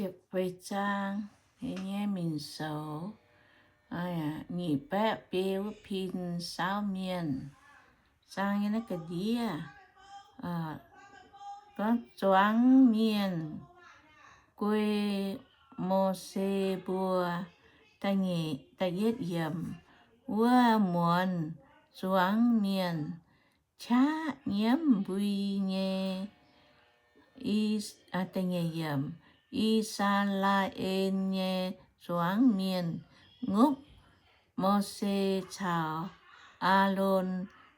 Ziepc feix zaang nyei minc soux, nyic baeqv biei wuov pin saauv mienh. Zaang nyei naaiv ga'ndiev gorngv zuangx mienh guei Mose mbuo. Da'yietv yiemc. Wuov muonz zuangx mienh qaqv nyiemv mbui nyei. I^saa^laa^en nyei zuangx mienh ngopv Mose caux Aalon.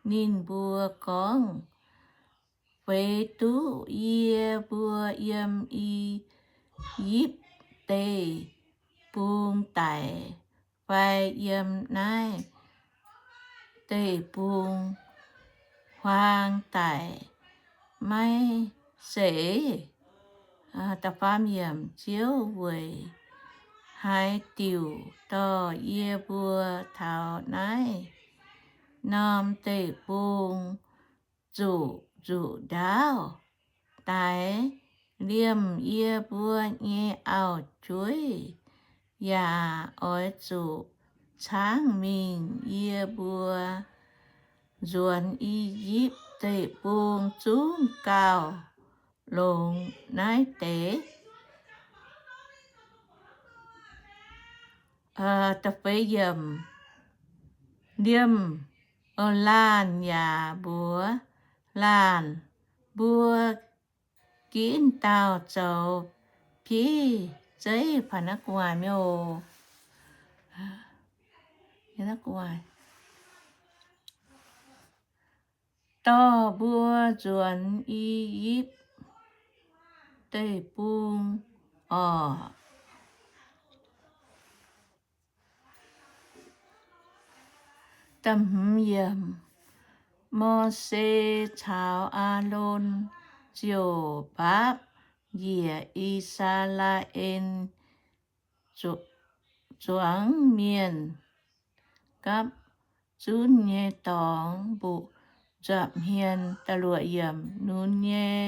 Ninh mbuo gorngv, Feix duqv yie mbuo yiem I^yipv Deic-Bung daic fai yiem naaiv deic-bung huaang daic maiv zeiz? Ziouv weic haaix diuc dorh yie mbuo taux naaiv norm deic-bung zuqc nzuqc ndaauv daix liemh yie mbuo nyei auv-jueiv, yaac oix zuqc caangv mingh yie mbuo nzuonx I^yipv Deic-Bung zungv gauh longx naaiv deix? Liemh laanh yaac mbuox laanh, Mbuo ginv dauh zoux bieiv zeiv. Dorh mbuo nzuonx I^yipv Deic-Bung oc. Mose caux Aalon ziouc mbaapv njiec I^saa^laa^en zuangx mienh gapv zunv nyei dorngx mbu'zapv hmien. Lunx nyei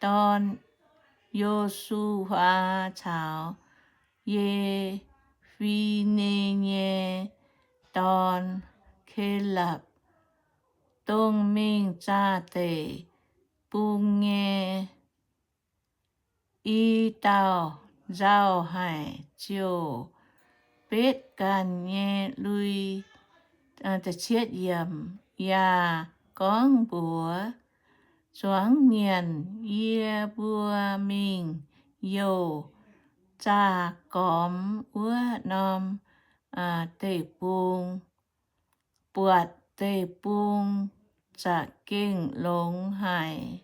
dorn, Yo^su^waa, caux Ye^fi^ne nyei dorn, Kelapv, dongh mingh zaah deic-bung nyei i dauh nzauh haic, ziouc betv ganh nyei lui. Yaac gorngv mbuox zuangx mienh, Yie mbuo mingh youh zaah gormx wuov norm deic-bung, buatc deic-bung za'gengh longx haic.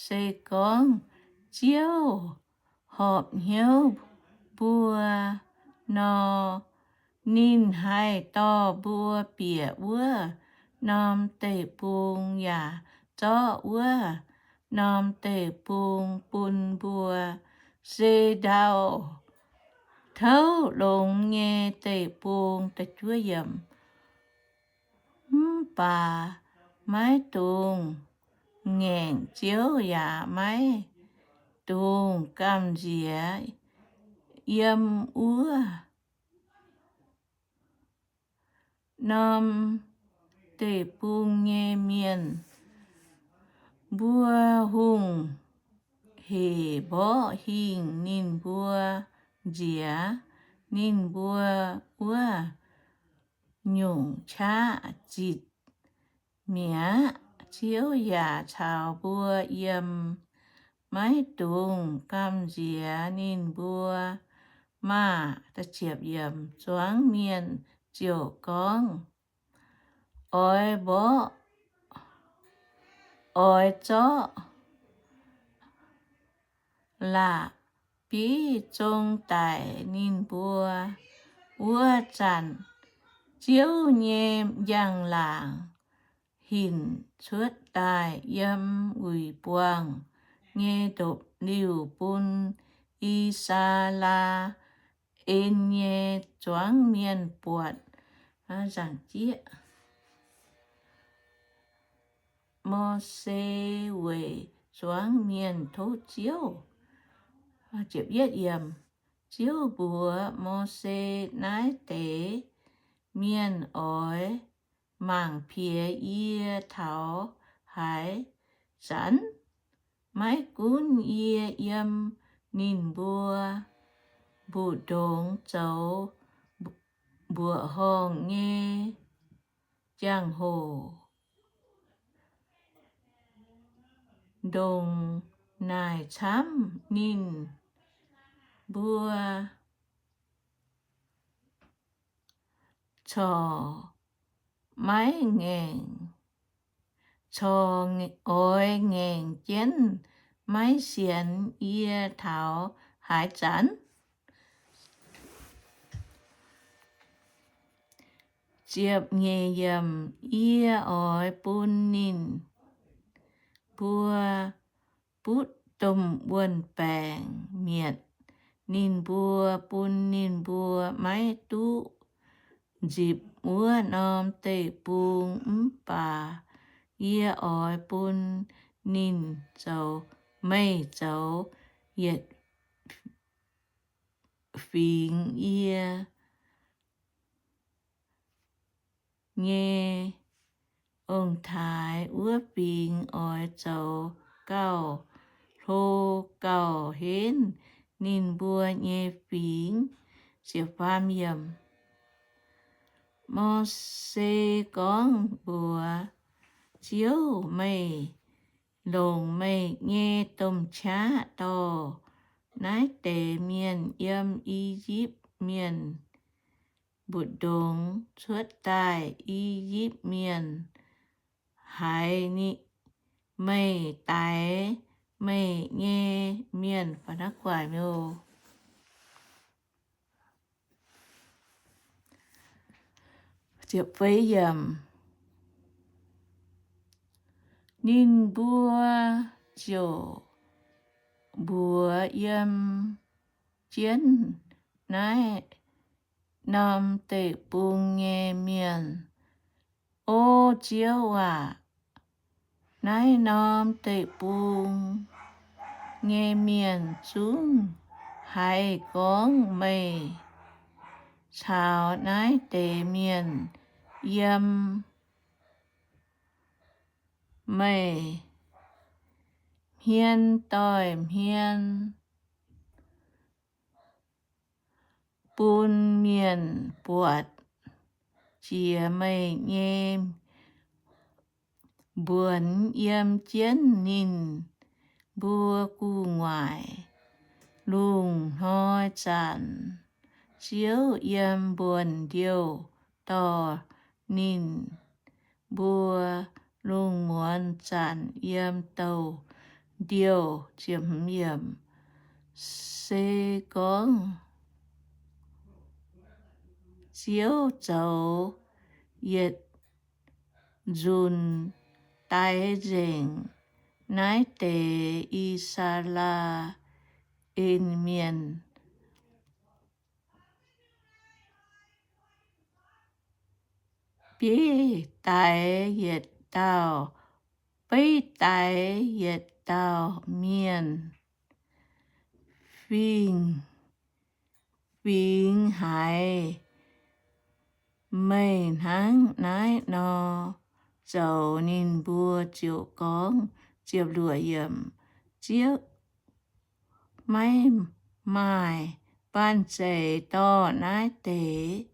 Se gorngv Ziouv horpc hnyouv mbuo nor, ninh haih dorh mbuo bieqc wuov norm deic-bung yaac zorqv wuov norm deic-bung bun mbuo, se ndau-touv longx nyei deic-bung. Mv baac maiv dungx ngaengc Ziouv yaac maiv dungx gamh nziex yiem wuov norm deic-bung nyei mienh. Mbuo hungh hec mborqv hingh ninh mbuo nziex, ninh mbuo wuov nyungc qaqv zitc mi'aqv. Ziouv yaac caux mbuo yiem, maiv dungx gamh nziex ninh mbuo maah! Zuangx mienh ziouc gorngv, Oix mborqv, oix zorqv la'bieiv zong daic ninh mbuo. Wuov zanc Ziouv nyei njang-laangc hinc cuotv daaih yiem wuic buangh nyei ndopv-liuh bun I^saa^laa^en nyei zuangx mienh buatc. Mose Weic Zuangx Mienh Tov Ziouv. Ziouv mbuox Mose, Naaiv deix mienh oix mangc piex yie taux haaix zanc, maiv gunv yie yiem ninh mbuo mbu'ndongx zoux mbuoqc horngh nyei jangx-hoc, ndongc naaic camv ninh mbuo corc maiv ngaengc, corc oix ngaengc jienv maiv sienx yie taux haaix zanc. Ziepc nyeic yiemc, Yie oix bun ninh mbuo butv domh wuon-baengc mietc ninh mbuo, bun ninh mbuo maiv duqv nzipc wuov norm deic-bung. Mv baac yie oix bun ninh zoux, meih zoux yietc fingx yie nyei ong-taaix. Wuov fingx oix zoux gauh hlo gauh henv ninh mbuo nyei fingx. Mose gorngv mbuox Ziouv, Meih longc meih nyei domh qaqv dorh naaiv deix mienh yiem I^yipv Mienh mbu'ndongx cuotv daaih. I^yipv Mienh haiz meih daix meih nyei mienh. Ninh mbuo ziouc mbuox yiem jienv naaiv norm deic-bung nyei mienh, O Ziouv aac, naaiv norm deic-bung nyei mienh zungv haiz gorngv meih caux naaiv deix mienh yiem meih hmien doic hmien bun mienh buatc jiex meih nyei mbuonx yiem jienv ninh mbuo gu'nguaaic. Lungh hnoi zanc Ziouv yiem mbuonx ndiouh dorh ninh mbuo. Lungh muonz zanc yiem douh ndiouh. Se gorngv Ziouv zoux yietc nzunc daix nzengc naaiv deix I^saa^laa^en Mienh, beiv daix yietc dauh, beiv daix yietc dauh mienh, fingx, fingx haiz meih hnangv naaiv nor zoux, ninh mbuo ziouc gorngv, Ziouv maiv maaih banh zeic dorh naaiv deix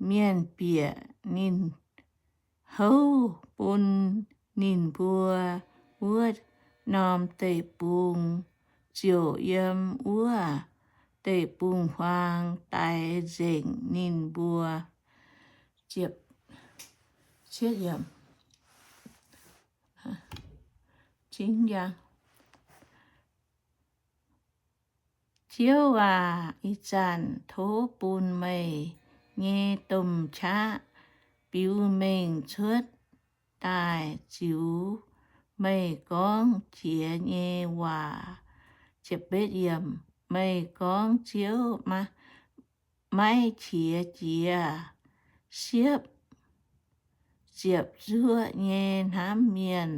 mienh bieqc. Ninh houv bun ninh mbuo wuov norm deic-bung, ziouc yiem wuov deic-bung-huaang daix nzengc ninh mbuo. Ziouv aac, ih zanc tov bun meih nyei domh qaqv biux mengh cuotv daaih ziux meih gorngv jiex nyei waac. Meih gorngv Ziouv maiv qiex jiez, siepv ziepc zuoqv nyei hnamv mienh.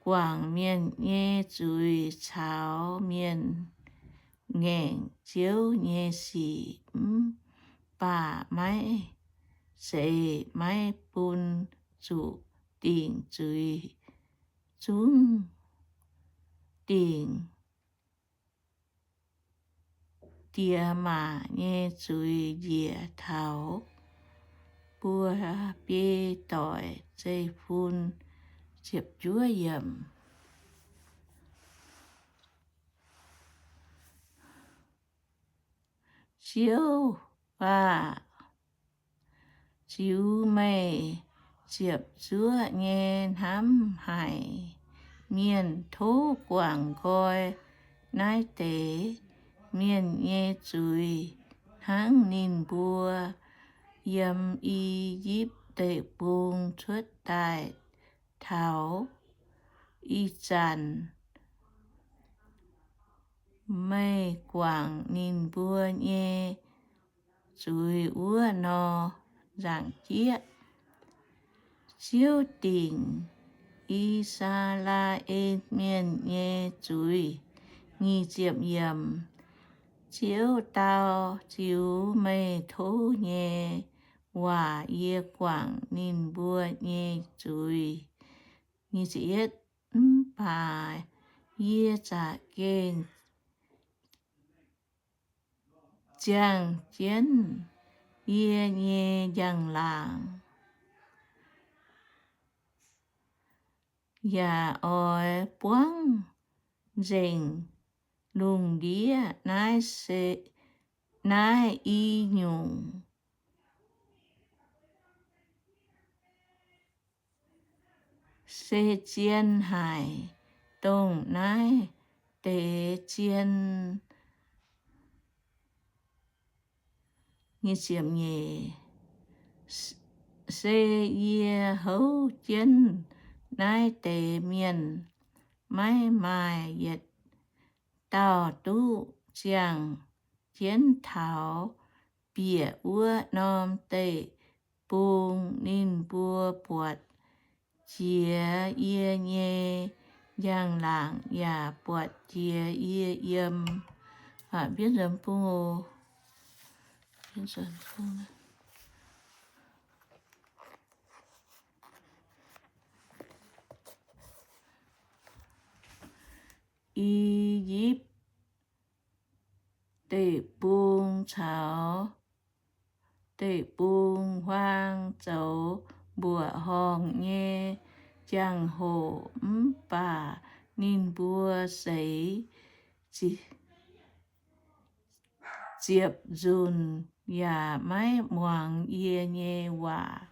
guangc mienh nyei zuiz caux mienh ngaengc Ziouv nyei sic, mv baac maiv zeiz maiv bun zuqc dingc zuiz zungv dingc diex maac nyei zuiz njiec taux mbuo biei doic zeiv-fun. Ziouv aah! Ziux meih ziepc zuoqv nyei hnamv haic mienh, tov guangc nqoi naaiv deix mienh nyei zuiz hnangv ninh mbuo yiem I^yipv Deic-Bung cuotv daaih taux ih zanc meih guangc ninh mbuo nyei zuiz wuov nor. Nzaangc jieqv. Ziouv dingc I^saa^laa^en Mienh nyei zuiz. Nyic ziepc yiemc. Ziouv dau, Ziux meih tov nyei waac yie guangc ninh mbuo nyei zuiz. Mv baac yie za'gengh ziangh jienv yie nyei njang-laangc yaac oix buangv nzengc lungh ndiev naaiv se, naaiv i nyungc se zien haic, dongh naaiv deix zien se yie houv jienv naaiv deix mienh. Maiv maaih yietc dauh duqv ziangh jienv taux bieqc wuov norm deic-bung. Ninh mbuo buatc jiex yie nyei njang-laangc yaac buatc jiex yie yiem I^yipv Deic-Bung caux deic-bung-huaang zoux mbuoqc horngh nyei jangx-hoc. Mv baac ninh mbuo seix ziepc nzunc yaac maiv muangx yie nyei waac.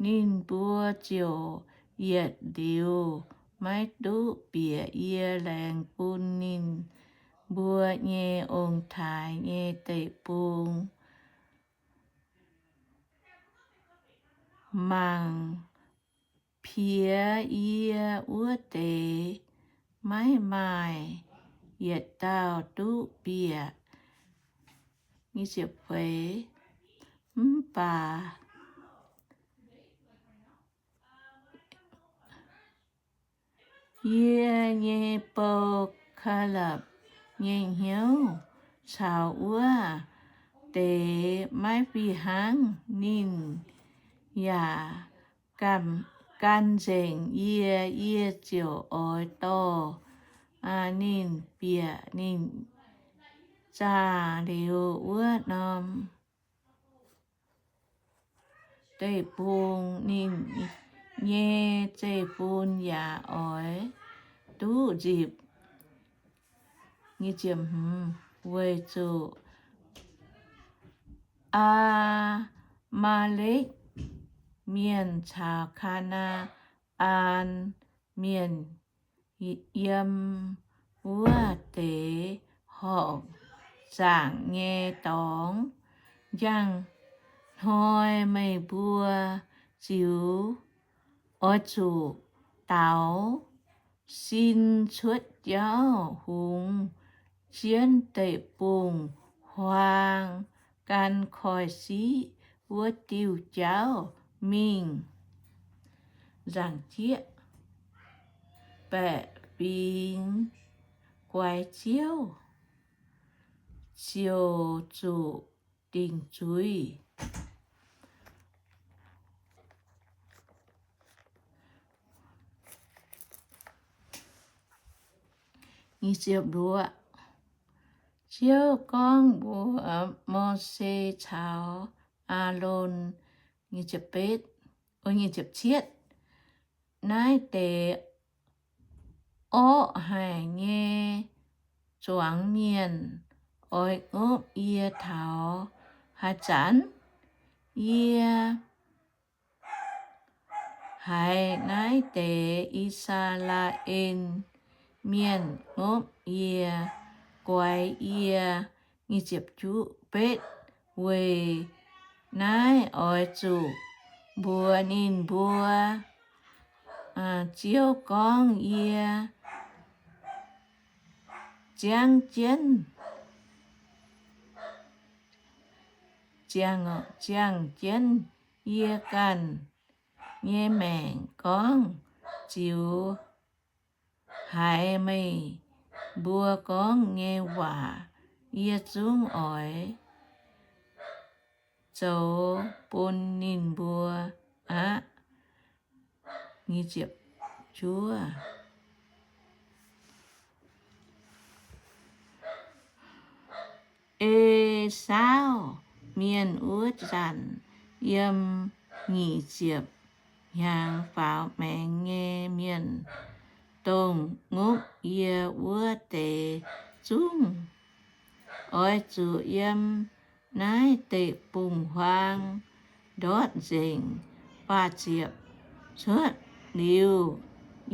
Ninh mbuo ziouc yietc liuz maiv duqv bieqc yie laengz bun ninh mbuo nyei ong-taaix nyei deic-bung. Mangc piex yie wuov deix maiv maaih yietc dauh duqv bieqc. Mv baac yie nyei bou, Kaalapc nyei hnyouv, caux wuov deix maiv fih hnangv. Ninh yaac gan nzengc yie. Yie ziouc oix dorh ninh bieqc ninh zaah liuz wuov norm deic-bung. Ninh nyei zeiv-fun yaac oix duqv nzipc, weic zuqc Aa^maa^lekv Mienh caux Kaa^naa^an Mienh yiem wuov deix horqc zaangc nyei dorngx. Njang hnoi meih mbuo ziux oix zuqc daaux sin cuotv jauv hungx jienv deic-bung-huaang gan koiv-siqv wuov diuh jauv mingh. nzaangc jieqv, baeqc fingx guaix Ziouv, ziouc zuqc dingc zuiz. Ziouv gorngv mbuox Mose caux Aalon, Naaiv deix orqv haic nyei zuangx mienh oix ngopv yie taux haaix zanc? Yie haiz naaiv deix I^saa^laa^en Mienh ngopv yie, guaix yie. Betv, weic naaiv oix zuqc mbuox ninh mbuo, Ziouv gorngv, Yie ziangv jienv, ziangh jienv yie ganh nyei maengc gorngv ziux haiz meih mbuo gorngv nyei waac. Yie zungv oix zoux bun ninh mbuo aqv. Esaauv Mienh wuov zanc yiem nyic ziepc hnyangx faaux maengx nyei mienh, dongh ngopv yie wuov deix zungv. Oix zuqc yiem naaiv deic-bung-huaang ndortv nzengc. Faah ziepc, cuotv liuz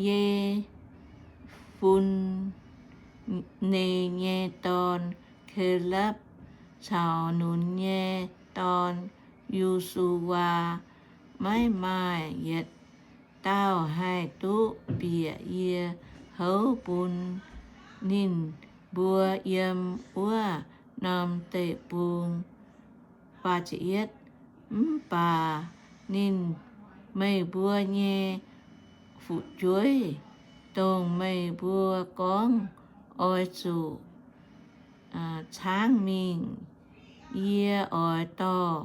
Ye^fun^ne nyei dorn, Kalapv, caux Nun nyei dorn, Yo^su^waa, maiv maaih yietc dauh haih duqv bieqc yie houv bun ninh mbuo yiem wuov norm deic-bung. Mv baac ninh, meih mbuo nyei fu'jueiv, dongh meih mbuo gorngv oix zuqc caangv mingh, yie oix dorh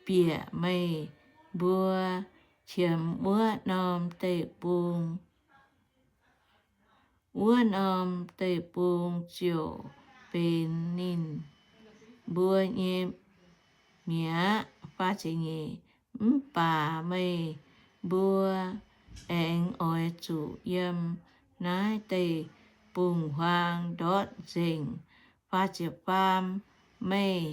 bieqc meih mbuo qiemx wuov norm deic-bung. Wuov norm deic-bung ziouc benx ninh mbuo nyei mi'aqv. Mv baac meih mbuo aengx oix zuqc yiem naaiv deic-bung-huaang ndortv nzengc. Faam, meih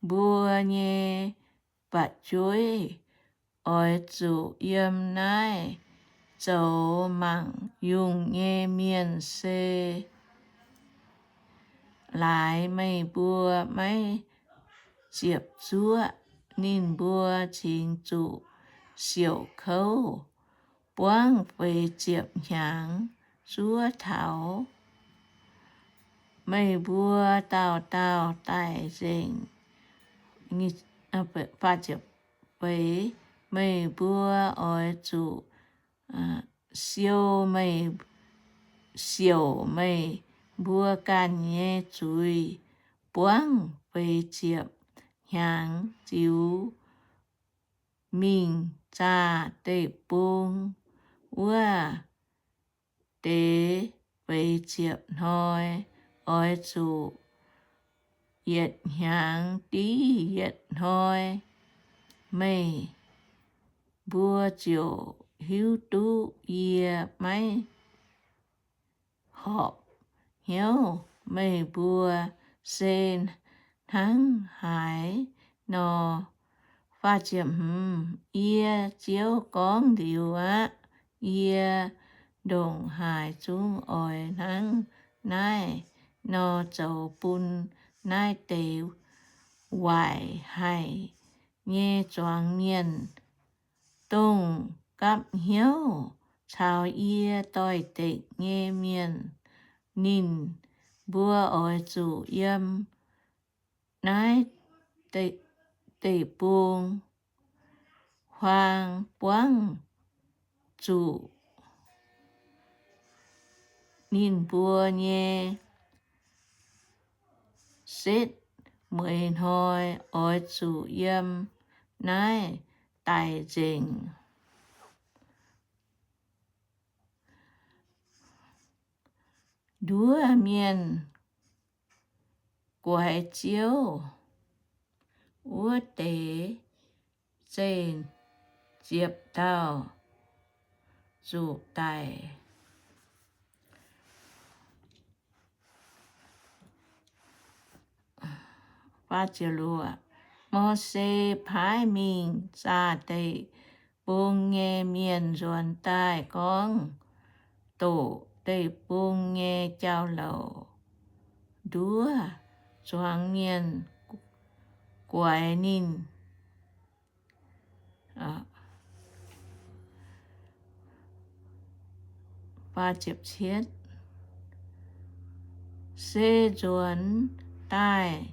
mbuo nyei fu'jueiv oix zuqc yiem naaiv zoux mangc yungh nyei mienh se laaix meih mbuo maiv ziepc zuoqv. Ninh mbuo cingx zuqc siouc kouv buangv feix ziepc hnyangx zuov taux. Meih mbuo dauh dauh daic nzengc. Meih mbuo oix zuqc siou meih, siouc meih mbuo ganh nyei zuiz buangv feix ziepc hnyangx ziux mingh zaah deic-bung. Wuov deix feix ziepc hnoi oix zuqc yietc hnyangx div yietc hnoi. Meih mbuo ziouc hiuv duqv yie maiv horpc hnyouv. Meih mbuo se hnangv haaix nor? Yie, Ziouv, gorngv liuz aqv. Yie ndongc haaix zungv oix hnangv naaiv nor zoux bun naaiv deix waaic haic nyei zuangx mienh, dongh gapv hnyouv caux yie doix-dekc nyei mienh. Ninh mbuo oix zuqc yiem naaiv deic-bung huaang buangv zuqc ninh mbuo nyei setv, mueiz hnoi oix zuqc yiem naaiv daic nzengc. Nduov mienh guaix Ziouv wuov deix zeqc ziepc dauh zuqc daic. Mose paaiv mingh zaah deic-bung nyei mienh nzuonx daaih gorngv, Doqc deic-bung nyei jauv-louc nduov zuangx mienh guaix ninh. Se nzuonx daaih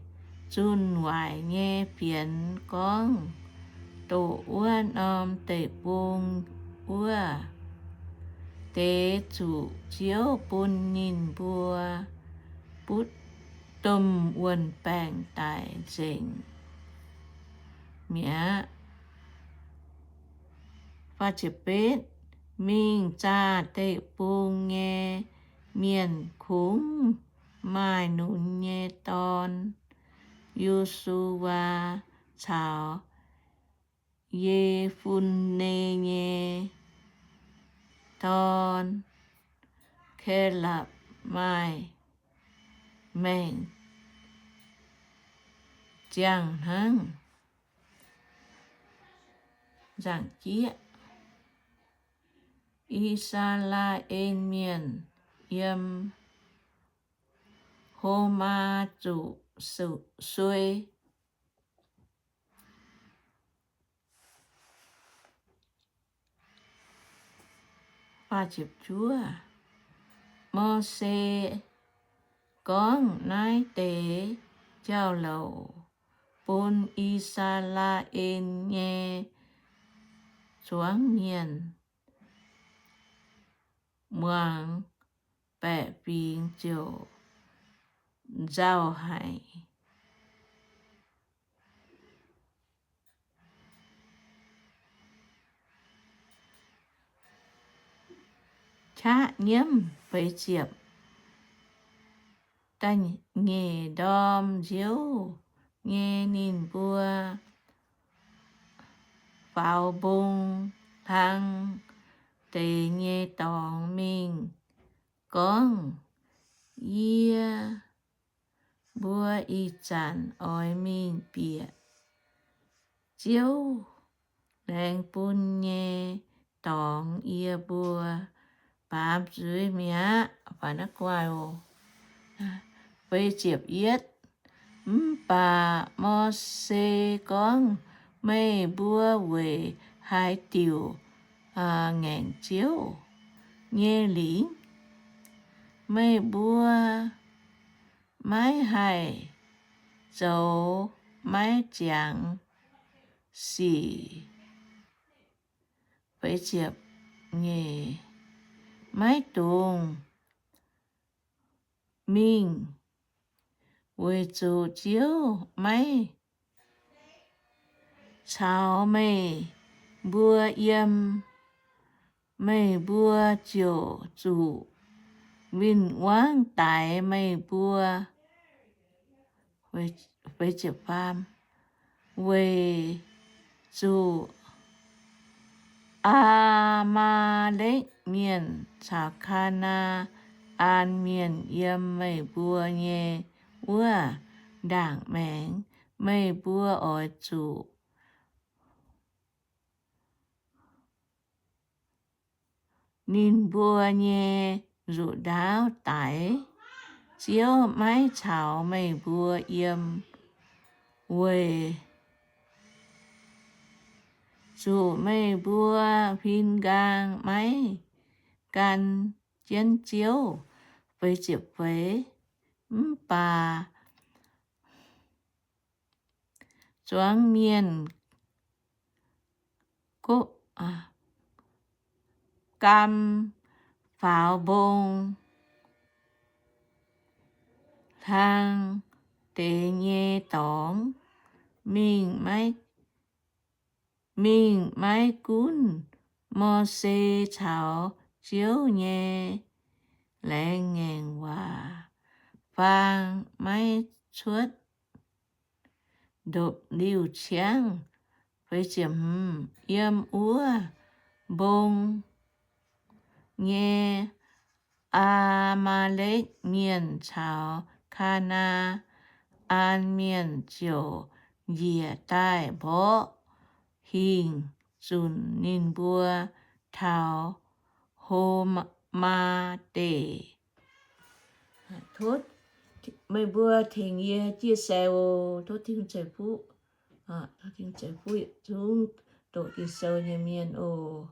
zunh waaic nyei fienx gorngv, Doqc wuov norm deic-bung wuov deix zuqc Ziouv bun ninh mbuo butv domh wuon-baengc daic nzengc mi'aqv. Mingh zaah deic-bung nyei mienh kungx maaih Nun nyei dorn, Yo^su^waa, caux Ye^fun^ne nyei dorn, Kalapv, maaih maengc ziangh hnangv nzangc-jieqv. I^saa^laa^en Mienh yiem Homaa zuqc suei. Mose gorngv naaiv deix jauv-louc bun I^saa^laa^en nyei zuangx mienh muangx, baeqc fingx ziouc nzauh haic. Qaqv nyiemv feix ziepc. Da'nyeic ndorm nziouv nyei ninh mbuo faaux mbong hlang deix nyei dorngx mingh gorngv, Yie mbuo ih zanc oix mingh bieqc Ziouv laengz bun nyei dorngx. Yie mbuo baamz zuiz mi'aqv. Mv baac Mose gorngv, Meih mbuo weic haaix diuc ngaengc Ziouv nyei lingc? Meih mbuo maiv haih zoux maiv ziangx sic. Maiv dungx mingh, weic zuqc Ziouv maiv caux meih mbuo yiem. Meih mbuo ziouc zuqc win-wangv daix meih mbuo, weic zuqc Aa^maa^lekv Mienh caux Kaa^naa^an Mienh yiem meih mbuo nyei wuov ndaangc maengx. Meih mbuo oix zuqc ninh mbuo nyei nzuqc ndaauv daix. Ziouv maiv caux meih mbuo yiem, weic zuqc meih mbuo huin nqaang maiv gan jienv Ziouv. Mv baac zuangx mienh gamh faaux mbong hlang deix nyei dorngx, mingh maiv gunv Mose caux Ziouv nyei laengz ngaengc waac faang maiv cuotv ndopv-liuh ciangv. Yiem wuov mbong nyei Aa^maa^lekv Mienh caux Kaa^naa^an Mienh ziouc njiec daaih mborqv hingh zunc ninh mbuo taux Homaa Deic. Tov meih mbuo tengx yie chia sẻ oc. Tov Tin-Hungh ceix fuqv, tov Tin-Hungh ceix fuqv yietc zungv doqc Ging-Sou nyei mienh oc.